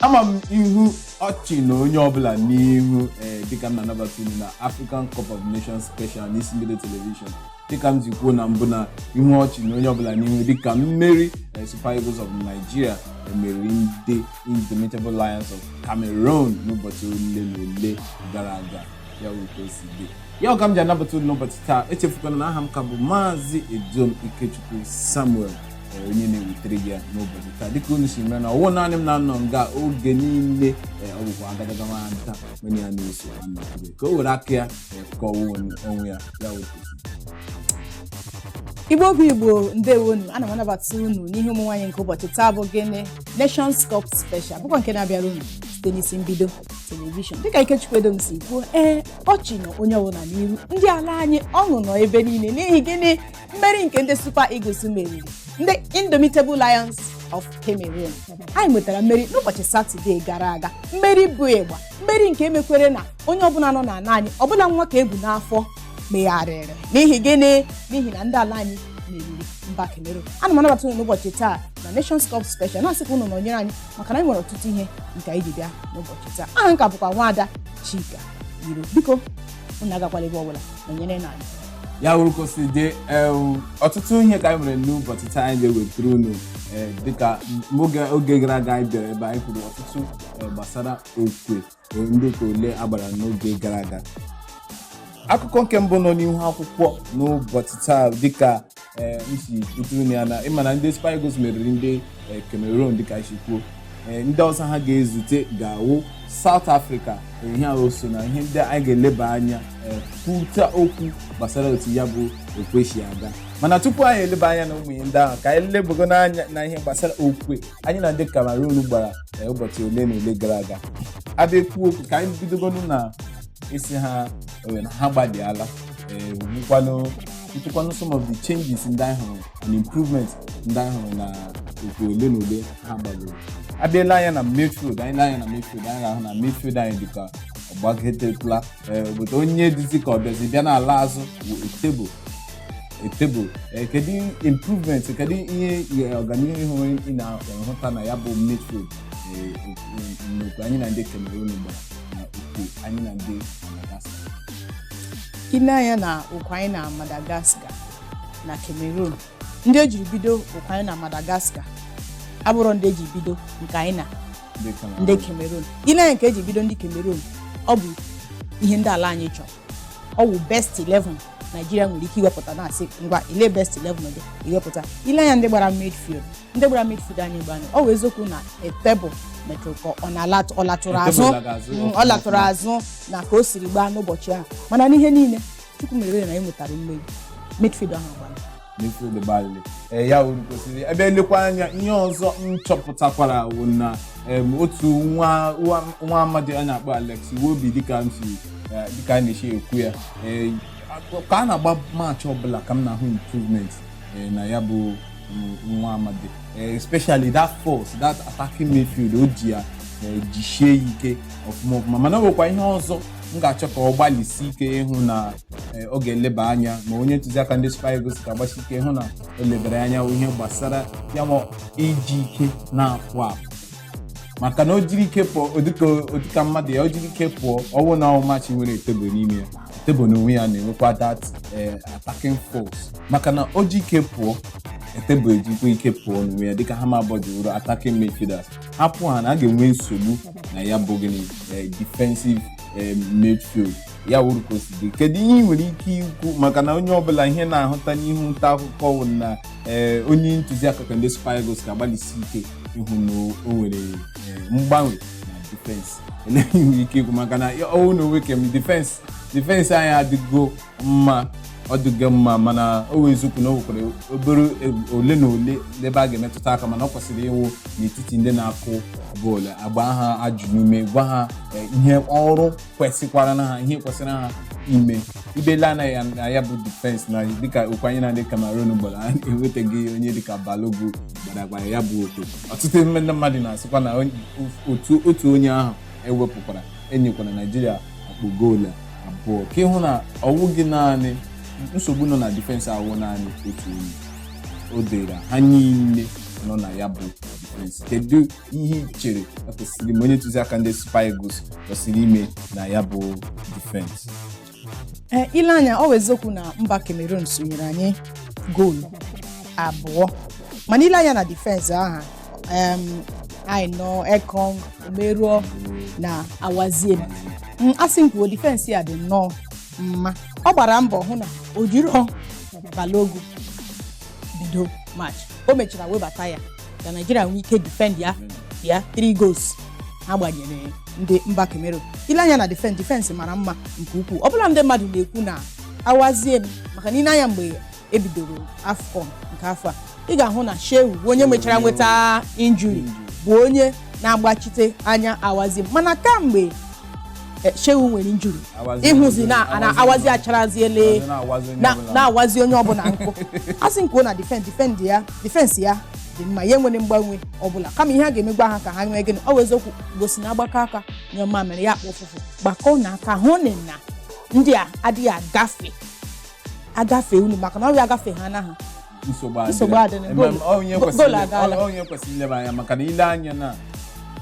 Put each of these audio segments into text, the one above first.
Ama m ihu ọchị na onye ọbụla n'ihu. Ee, dịka m na-anabata unu na African Cup of Nations Special n'isi mbido television, dịka m ji kwuo na mbụ na ihu ọchị na onye ọbụla n'ihu dịka mmeri Super Eagles of Nigeria emeriri ndị Indomitable Lions of Cameroon n'ụbọchị ole na ole gara aga. Ya wụ ka o si dị, ya ka m ji anabata unu n'ụbọchị taa. Echefukwana na aha m ka bụ Maazị Edom Ikechukwu Samuel, onye na-ewutere gị ya n'ụbọchị taa. Dịka unu si mere na ọwụ naanị m na-anọ nga oge niile, ọ bụkwa agadaga nwata onye ya na-eso anọgide ka o were aka ya kọwa onwe ya. Ya wụ ka o si dị. Igbo bụ Igbo, ndewonu. Ana m anabata unu n'ihe ụmụ nwaanyị nke ụbọchị taa bụ gịnị? Nations Cup Special, bụkwa nke na-abịara unu site n'isi mbido television. Dịka Ikechukwu Edom si kwuo, ee, ọchị nọ onye ọbụla n'iru. Ndị ala anyị, ọṅụ nọ ebe niile. N'ihi gịnị? Mmeri nke ndị Super Eagles meriri ndị Indomitable Lions of Cameroon. Anyị nwetara mmeri n'ụbọchị Satọde gara aga, mmeri bụ ịgba, mmeri nke emekwere na onye ọbụla nọ n'ala anyị, ọbụla nwa ka ebu n'afọ megharịrị. N'ihi gịnị? N'ihi na ndị ala anyị meriri mba Cameroon. Ana m anabata unu n'ụbọchị taa na Nations Cup Special, na-asị ka unu nọnyere anyị maka na anyị nwere ọtụtụ ihe nke anyị ji bịa n'ụbọchị taa. Aha nka bụkwa Nwaada Chika Iro. Biko, unu agakwala ebe ọbụla, nọnyere na anyị. Ya wụrụ ka o si dị. Ọtụtụ ihe ka anyị nwere n'ụbọchị taa anyị ga-ewetara unu. Dịka oge gara aga anyị bịara ebe anyị kwuru ọtụtụ gbasara okwe ndị ka ole agbara n'oge gara aga. Akụkọ nke mbụ nọ n'ihu akwụkwọ n'ụbọchị taa, dịka m si kwuturu ya na ịma na ndị Super Eagles meriri ndị Cameroon, dịka isi kwuo, ndị ọzọ ha ga-ezute ga-awụ South Africa. Ihe ahụ so na ihe ndị anyị ga-eleba anya, kwuta okwu gbasara otu ya bụ okwe si aga. Mana tupu anyị eleba anya na ụmụ ihe ndị ahụ, ka anyị lebago n'anya na ihe gbasara okwe anyị na ndị Cameroon gbara ụbọchị ole na ole gara aga. Abịa ekwu okwu, ka anyị bidogonu na isi ha na ha gbalịala, nwekwanụ ntụkwanụ some of the changes ndị anyị hụrụ and improvement ndị anyị hụrụ na okwe ole na ole ha gbagoro. Abịala anya na midfield anyị, lee anya na midfield anyị, ga-ahụ na midfield anyị dịka ọgbagotetụla. Obodo onye dịzi ka ọ bịazi bịa n'ala azụ bụ Etebo. Etebo, kedu improvement, kedu ihe ọganihu hụrụ ị na-ahụta na ya bụ midfield n'okwe anyị na ndị Cameroon gbara na okwe anyị na ndị Madagascar? Ile anya na okwe anyị na Madagascar na Cameroon, ndị ejiri bido okwe anyị na Madagascar abụrụ ndị eji bido nke anyị na ndị Cameroon. Ndị Cameroon, ile anya nke eji bido ndị Cameroon, ọ bụ ihe ndị ala anyị chọrọ. Ọ wụ best 11 Naijiria nwere ike iwepụta, na-asị ngwa, ile best 11 gị iwepụta. Ile anya ndị gbara midfield, ndị gbara midfield anyị gbanye, ọ wụ eziokwu na Etebo metụrụ ka ọ na-alatụ, ọ latụrụ Etebo azụ. laga azụ Ọ latụrụ azụ na ka o siri gbaa n'ụbọchị ahụ, mana n'ihe niile, Chukwu mere ebere na anyị nwetara mmeri. Midfield ahụ gbara. Midfield gbalịrị. Ee, ya wuru kwesịrị ebe elekwa anya. Ihe ọzọ m chọpụtakwara bụ na otu nwa amadi a na-akpọ Alex Iwobi, dịka m si dịka a na-esi ekwu ya, ka a na-agba match ọbụla ka m na-ahụ improvement na ya bụ nwa amadi, especially that force, that attacking midfield. O ji ya jisie ya ike ọfụma ọfụma. Mana ọ nwekwa ihe ọzọ m ga-achọ ka ọ gbalịsi ike ịhụ na ọ ga-eleba anya, ma onye ntụziaka ndị Super Eagles ga-agbasi ike ịhụ na o lebara anya ihe gbasara ya, ma iji ike na-apụ apụ, maka na o jiri ike pụọ, dịka mmadụ ya, o jiri ike pụọ, ọwụ na ọmachi nwere Etebo n'ime ya. Etebo n'onwe ya na-enwekwa that attacking force, maka na o ji ike pụọ, Etebo ejikwa ike pụọ n'onwe ya, dịka ha ma abụọ ji wụrụ attacking midfielders. Ha pụọ, ha na a ga-enwe nsogbu na ya bụ gịnị, defensive midfield. Ya wuru ka o si dị. Kedu ihe ị nwere ike ikwu? Maka na onye ọbụla ihe na-ahụta n'ihu nta akụkọ bụ na onye ntụziaka ka ndị Super Eagles ga-agbalịsi ike ịhụ na o nwere mgbanwe na defense. Ele ihe ị nwere ike ikwu? Maka na ọwụ na onwe kem defense anyị adịgo mma, ọ dịgo mma, mana o wee eziokwu na o nwekwara obere ole na ole ebe a ga-emetụta aka, mana ọ kwesịrị ịwụ n'etiti ndị na-akụ bọọlụ, agba ha ajụ n'ume, gwa ha ihe ọrụ kwesịkwara na ha, ihe kwesịrị ha ime. Ibele anaghị na ya bụ defense na dịka okwe anyị na ndị Cameroon gbara, a enwetaghị onye dịka Balogun gbara gbara ya bụ okwe. Ọtụtụ ndị mmadụ na-asịkwa na otu onye ahụ ewepụkwara enyekwara Naijiria ọkpụ goolu abụọ, ka ịhụ na ọwụghị naanị nsogbu nọ na defense awụ naanị otu onye o dere ha niile. Nọ na ya bụ defense, kedu ihe ị chere ekwesịrị ime, onye ntụziaka ndị Super Eagles kwesịrị ime na ya bụ defense? Ee, ile anya, ọ bụ eziokwu na mba Cameroon sonyere anyị goolu abụọ, mana ile anya na defense aha anyị nọ Ekong, Omeruo na Awaziem. Asị m kwuo, defense ya dị nnọọ mma. Ọ gbara mbọ hụ na o jiro Balogun bido match. O mechara webata ya ka Naijiria nwee ike defend ya ya 3 goals ha gbanyere ndị mba Cameroon. Ile anya na defense mara mma nke ukwuu. Ọbụla ndị mmadụ na-ekwu na Awazie m, maka na ile anya mgbe ebidoro AFCON nke afọ a, ị ga-ahụ na Shehu bụ onye mechara nweta injury, bụ onye na-agbachite anya Awazie m. Mana kamgbe Shehu nwere injury, ịhụzi na Awazi acharaziele na-awazi onye ọbụla nkụ. A sị kwuo na defend ya, defense ya dị mma, ya enwere mgbanwe ọbụla, kama ihe a ga-emegba ha ka ha nwee gịnị? Ọ bụ eziokwu gosi na agbakọ aka nye mamịrị ya akpọ ụfụfụ, gbakọ na aka hụ na ndị a adịghị agafe agafe unu, maka na ọrịa agafe ha na ha nsogbu adịrị. Goolu agaala. Onye kwesịrị ileba anya, maka na ile anya na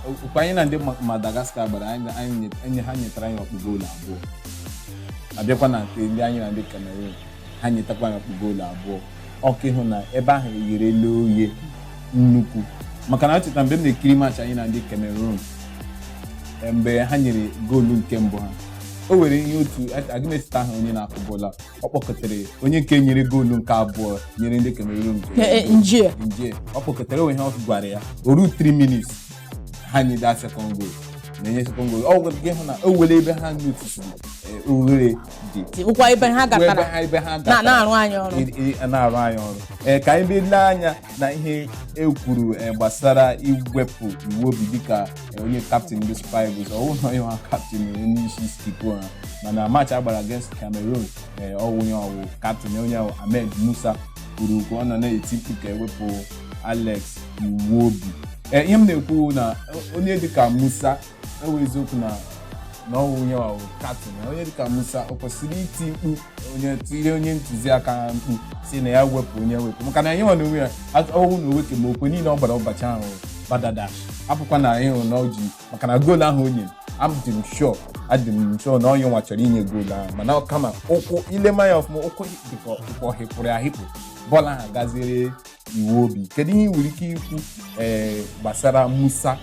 okwu anyị na ndị Madagascar gbara, anyị ha nyetara anyị ọkpụ goolu abụọ. Abịakwa na nke ndị anyị na ndị Cameroon, ha nyetakwa anyị ọkpụ goolu abụọ. Ọka ịhụ na ebe ahụ egherela oghe nnukwu, maka na echeta mgbe m na-ekiri match anyị na ndị Cameroon, mgbe ha nyere goolu nke mbụ ha, o were ihe otu aga m echeta aha onye na-akụ bọọlụ a. Ọ kpọkọtara onye nke nyere goolu nke abụọ nyere ndị Cameroon nke Njie. Njie. Ọ kpọkọtara onwe ha, ọ gwara ya o ru 3 minutes ha nye that second goal, na-enye second goal. Ọ gwara gị hụ na o were ebe ha notisiri oghere dị. Ụkwa ebe ha ebe gatara ha ebe ha na gatara na-arụ anyị ọrụ. Na-arụ anyị ọrụ. Ee, ka anyị bịa lee anya na ihe e kwuru gbasara iwepụ Iwobi dịka onye captain ndị Super Eagles. Ọ wụ na onye nwa captain, onye isi skipper ha, mana match a gbara against Cameroon, ọwụ onye ọwụ captain, onye ọwụ Ahmed Musa kwuru okwu, ọ nọ na-eti mkpu ka ewepụ Alex Iwobi. Ee, ihe m na-ekwu na onye dịka Musa, ewu eziokwu na ọwụ onye ọwụ captain, na onye dịka Musa o kwesịrị iti mkpu, onye tiri onye ntụziaka mkpu si na ya wepụ onye wepụ, maka na anyị nwa na onwe ya ọwụ na oweke ma okwe niile ọ gbara ụbọchị ahụ badadash apụkwa na ịhụ na o ji, maka na goolu ahụ o nyere, adị m sure, adị m sure na onye nwa chọrọ inye goolu ahụ, mana kama ụkwụ ilema ya ọfụma, ụkwụ dịka ụkwụ ọ hịpụrụ ya ahịpụ, bọọlụ ahụ gaziere Iwobi. Kedu ihe ị nwere ike ikwu gbasara Musa,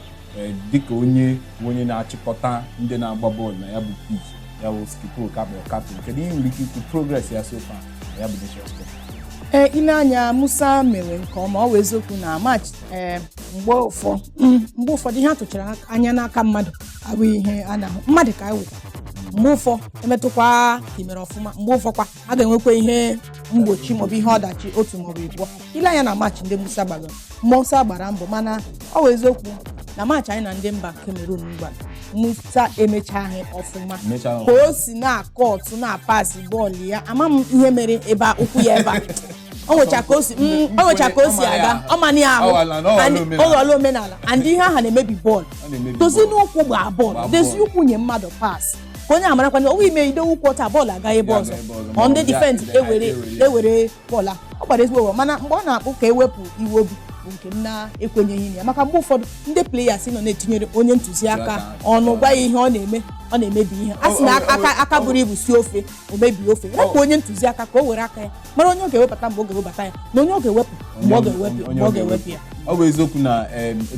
dịka onye bụ onye na-achịkọta ndị na-agba bọọlụ na ya bụ pitch, ya bụ skipper kapịl captain? Kedu ihe ị nwere ike ikwu progress ya so far na ya bụ Nations Cup? Ee, ile anya, Musa mere nke ọma. Ọ bụ eziokwu na match mgbe ụfọdụ ihe a tụchara anya n'aka mmadụ abụghị ihe a na-ahụ mmadụ ka anyị wụkwa. Mgbe ụfọ emetụkwa ka i mere ọfụma, mgbe ụfọkwa a ga-enwekwa ihe mgbochi maọbụ ihe ọdachi otu maọbụ ịbụọ. Ile anya na match ndị Musa gbara, Musa gbara mbọ, mana ọ bụ eziokwu na match anyị na ndị mba Cameroon gbara, Musa emechaghị ọfụma. Emechaghị. Ka o si na-akọ ọtụ na-apasị bọọlụ ya, ama m ihe mere ebe a, ụkwụ ya ebe a, o nwecha ka o si aga, ọ mana ya ahụ. Ọ ghọọla na ọ ghọọla omenala. Ọ ghọọla omenala, and ihe ahụ na-emebi bọọlụ. Ọ na-emebi Dozie bọọlụ. n'ụkwụ, gbaa bọọlụ. Gbaa Dozie bọọlụ. ụkwụ, nye mmadụ pass ka onye amarakwana ọnwa ime ide ụkwụ taa, bọọlụ aga ebe Ya ọzọ. aga ebe ọzọ, Ọ ndị ma ọ defense ewere ewere. Ewere bọọlụ a. Ọ gbara ezigbo bọọlụ, mana mgbe ọ na-akpụ ka ewepụ Iwobi bụ nke m na-ekwenyeghị na ya, maka mgbe ụfọdụ ndị players nọ na-etinyere onye ntụziaka ọnụ gwa ya ihe ọ na-eme, ọ na-emebi ihe. A sị na aka buru ibu si ofe, o mebie ofe. Rapụ onye ntụziaka ka o were aka ya mara onye ọ ga-ewepụta mgbe ọ ga-ewebata ya, na onye ọ ga-ewepụ mgbe ọ ga-ewepụ, mgbe ọ ga-ewepụ ya. Ọ bụ eziokwu na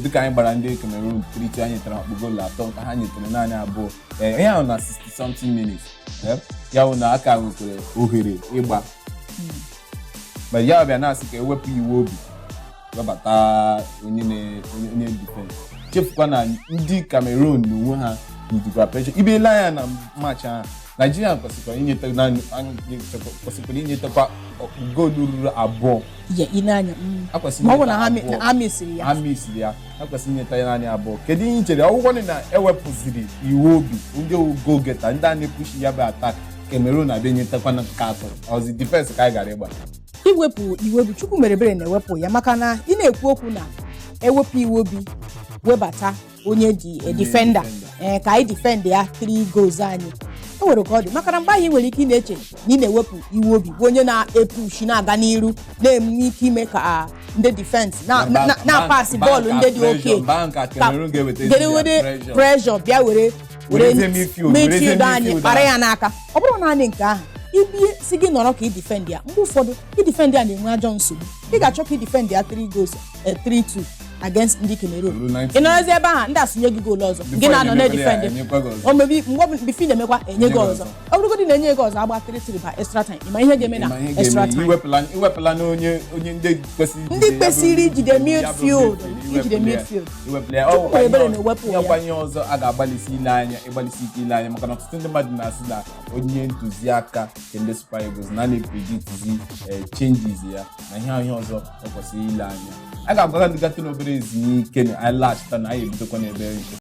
dịka anyị gbara ndị Cameroon 3-2, anyị nyetara ọkpụ goolu atọ, nke ha nyetara naanị abụọ. Ee, ihe ahụ na 60 something minutes. Ya bụ na aka nwekwara ohere ịgba, ma ya bịa na-asị ka ewepụ Iwobi webata onye defense, chefukwa na ndị Cameroon na onwe ha njikwa pressure. Ibe ile anya na match ahụ, Naijiria kwesịkwara inyeta naanị anyị, kwesịkwara inyetakwa goolu ruru abụọ. Ya ile anya Ha kwesịrị ma ọ bụ na ha inyeta abụọ. Ha mesiri ya. Ha misiri ya. Ha kwesịrị inyeta ya naanị abụọ. Kedu ihe i chere ọgwụgwọ na ewepụziri Iwobi, ndị goal getter, ndị a na-epushi ya bụ attack, Cameroon abịa nyetakwa na nke atọ ọzi, defense ka anyị gara ịgba? Iwepụ Iwobi, Chukwu mere ebere na-ewepụ ya, maka na ị na-ekwu okwu na ewepụ Iwobi webata onye dị defender, defender. Ee, ka anyị defend ya 3 goals anyị, o nwere ka ọ dị, maka na mgbe ahụ ị nwere ike ị na-eche na ị na-ewepụ Iwobi bụ onye na-epushi na-aga n'iru, na-enwe ike ime ka Ndị defense na-apasị bọọlụ ndị dị oke Banka Cameroon ga-eweta gere were pressure bịa were were Werezie midfield, werezie midfield anyị midfield kpara ahụ. Ya n'aka. Ọ bụrụ naanị nke ahụ, ibie si gị nọrọ ka ị defend ya, mgbe ụfọdụ ị defend ya na-enwe ajọ nsogbu. Ị ga-achọ ka ị defend ya 3 goals, 3-2 against ndị Cameroon. Ruo 90. Ị nọrọzi ebe ahụ, ndị asụnye gị goolu ọzọ, gị Before na-anọ ị na-emekwala ya, na-edefend. Enyekwa gị ọzọ. O mebi mgbe before ị na-emekwa, enye gị Enye gị ọzọ. ọzọ. Ọ bụrụgodị na enye gị ọzọ, agba 3-3 ba extra time, ị ma ihe ga-eme na Ịma ihe extra ga-eme, time? Iwepụla na onye ndị kwesịrị Ndị ijide ya bụ kwesịrị ijide ya bụ midfield, ijide iwepụla ya. midfield. Iwepụla ya. Ọ Chukwu bụkwa ebere ihe na-ewepụ ya. Ihe ọkwa ihe ọzọ a ga-agbalịsi ile anya, ịgbalịsi ike ile anya, maka na ọtụtụ ndị mmadụ na-asị na onye ntụziaka nke ndị Super Eagles na na-epredictzi changes ya na ihe ahụ. Ihe ọzọ ekwesịrị ile anya, a ga-agwaga ndị gatụ n'obere ezumike na anyị laghachita na anyị ebidokwa n'ebe nke